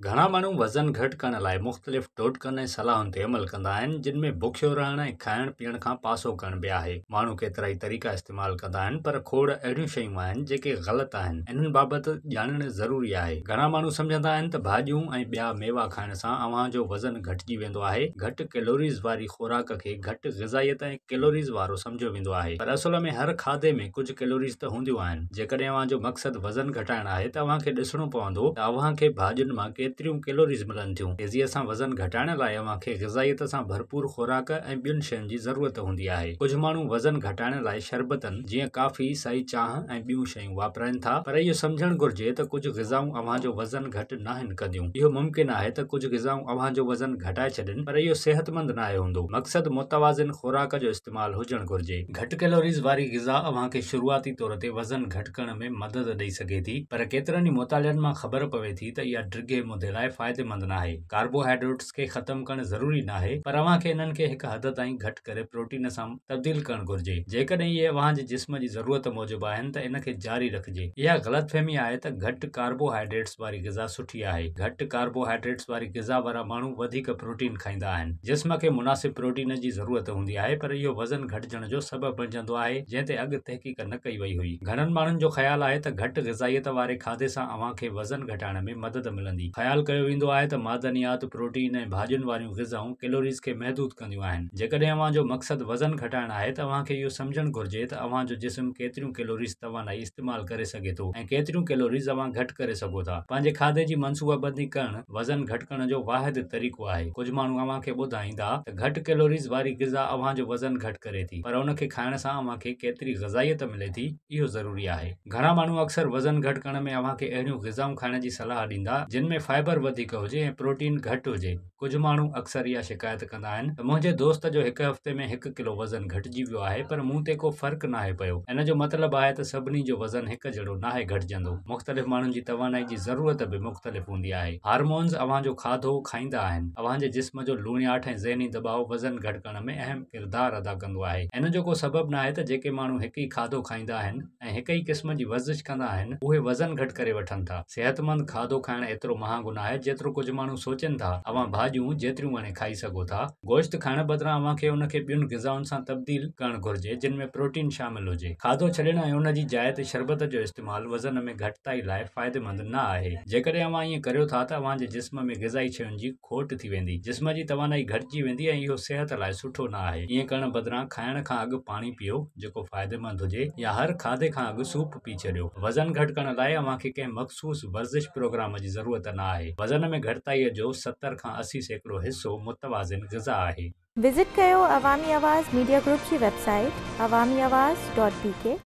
گهڻا ماڻهو وزن گهٽ ڪرڻ لاء مختلف ٽوٽڪن ۽ صلاحن تي عمل ڪندا آهن، جن ۾ بکيو رهڻ ۽ کائڻ پيئڻ کان پاسو ڪرڻ به آهي. ماڻهو ڪيترائي طريقا استعمال ڪندا آهن، پر کوڙ اهڙيون شيون آهن، جيڪي غلط آهن. انهن بابت ڄاڻڻ ضروري آهي. گهڻا ماڻهو سمجهندا آهن ته ڀاڄيون ۽ ٻيا ميوا کائڻ سان اوهان جو وزن گهٽجي ويندو آهي. گهٽ ڪيلوريز واري خوراڪ کي گهٽ غذائيت ۽ ڪيلوريز وارو سمجهيو ويندو آهي، پر اصل ۾ هر کاڌي ۾ ڪجهه ڪيلوريز ته هونديون آهن. جيڪڏهن اوهان جو مقصد وزن گهٽائڻ آهي ته اوهان کي ڏسڻو پوندو ته اوهان کي ڀاڄين مان ڪيتريون ڪيلوريز ملن ٿيون. تيزيء سان وزن گهٽائڻ لاء اوهان کي غذائيت سان ڀرپور خوراڪ ۽ ٻين شين جي ضرورت هوندي آهي. ڪجهه ماڻهو وزن گهٽائڻ لاء شربتن جيئن ڪافي، سائي چانهه ۽ ٻيون شيون واپرائين ٿا پر اهو سمجهڻ گهرجي ته ڪجهه غذائون اوهان جو وزن گهٽ ناهن ڪنديون. اهو ممڪن آهي ته ڪجهه غذائون اوهان جو وزن گهٽائي ڇڏين پر اهو صحتمند ناهي هوندو. مقصد متوازن خوراڪ جو استعمال هجڻ گهرجي. گهٽ ڪيلوريز واري غذا اوهان کي شروعاتي طور تي وزن گهٽ ڪرڻ ۾ مدد ڏئي سگهي ٿي، پر ڪيترن ئي مطالعن مان خبر پوي ٿي ته اها ڊگهي مدي لاء فائديمند ناهي. ڪاربوهائيڊريٽس کي ختم ڪرڻ ضروري ناهي، پر اوهان کي انهن کي هڪ حد تائين گهٽ ڪري پروٽين سان تبديل ڪرڻ گهرجي. جيڪڏهن اهي اوهان جي جسم جي ضرورت موجب آهن ته ان کي جاري رکجي. اها غلط فهمي آهي ته گهٽ ڪاربوهائيڊريٽس واري غذا سٺي آهي. گهٽ ڪاربوهائيڊريٽس واري غذا وارا ماڻهو وڌيڪ پروٽين کائيندا آهن. جسم کي مناسب پروٽين جي ضرورت هوندي آهي پر اهو وزن گهٽجڻ جو سبب بڻجندو آهي جنهن تي اڳ تحقيق نه ڪئي وئي هئي. گهڻن ماڻهن جو خيال آهي ته گهٽ غذائيت واري کاڌي سان اوهان کي وزن گهٽائڻ ۾ مدد ملندي. خيال ڪيو ويندو آهي ته معدنيات، پروٽين ۽ ڀاڄين واريون غذائون ڪيلوريز کي محدود ڪنديون آهن. جيڪڏهن اوهان جو مقصد وزن گهٽائڻ آهي ته اوهان کي اهو سمجهڻ گهرجي ته اوهان جو جسم ڪيتريون ڪيلوريز توانائي استعمال ڪري سگهي ٿو ۽ ڪيتريون ڪيلوريز اوهان گهٽ ڪري سگهو ٿا. پنهنجي کاڌي جي منصوبابندي ڪرڻ وزن گهٽ ڪرڻ جو واحد طريقو آهي. ڪجهه ماڻهو اوهان کي ٻڌائيندا ته گهٽ ڪيلوريز واري غذا اوهان جو وزن گهٽ ڪري ٿي، پر ان کي کائڻ سان اوهان کي ڪيتري غذائيت ملي ٿي، اهو ضروري آهي. گهڻا ماڻهو اڪثر وزن گهٽ ڪرڻ ۾ اوهان کي اهڙيون غذائون کائڻ جي صلاح ڏيندا، جن ۾ فائبر وڌيڪ هجي ۽ پروٽين گهٽ هجي. ڪجهه ماڻهو اڪثر اها شڪايت ڪندا آهن ته منهنجي دوست جو هڪ هفتي ۾ هڪ ڪلو وزن گهٽجي ويو آهي پر مون تي ڪو فرق ناهي پيو. ان جو مطلب آهي ته سڀني جو وزن هڪ جهڙو ناهي گهٽجندو. مختلف ماڻهن جي توانائي جي ضرورت به مختلف هوندي آهي. هارمونز اوهان جو کاڌو کائيندا آهن. اوهان جي جسم جو لوڻياٺ ۽ ذهني دٻاء وزن گهٽ ڪرڻ ۾ اهم ڪردار ادا ڪندو آهي. ان جو ڪو سبب ناهي ته جيڪي ماڻهو هڪ ئي کاڌو کائيندا آهن ۽ هڪ ئي قسم جي ورزش ڪندا آهن، اهي وزن گهٽ ڪري وٺن ٿا. صحتمند کاڌو کائڻ ايترو مهانگو ناهي جيترو ڪجهه ماڻهو سوچين ٿا. اوهان ڀاڄيون جيتريون وڻي کائي سگهو ٿا. گوشت کائڻ بدران اوهان کي ان کي ٻين غذائن سان تبديل ڪرڻ گهرجي جن ۾ پروٽين شامل هجي. کاڌو ڇڏڻ ۽ ان جي جاء تي شربت جو استعمال وزن ۾ گهٽتائي لاء فائديمند نه آهي. جيڪڏهن اوهان ائين ڪريو ٿا ته اوهان جي جسم ۾ غذائي شين جي کوٽ ٿي ويندي، جسم جي توانائي گهٽجي ويندي ۽ اهو صحت لاء سٺو نه آهي. ائين ڪرڻ بدران کائڻ کان اڳ پاڻي پيئو، جيڪو فائديمند هجي، يا هر کاڌي کان اڳ سوپ پي ڇڏيو. وزن گهٽ ڪرڻ لاء اوهان کي ڪنهن مخصوص ورزش پروگرام جي ضرورت نه آهي. وزن ۾ گهٽتائي جو 70 کان 80% حصو متوازن غذا آهي. وزٽ ڪيو عوامي آواز ميڊيا گروپ جي web site Awami Awaz dot B K.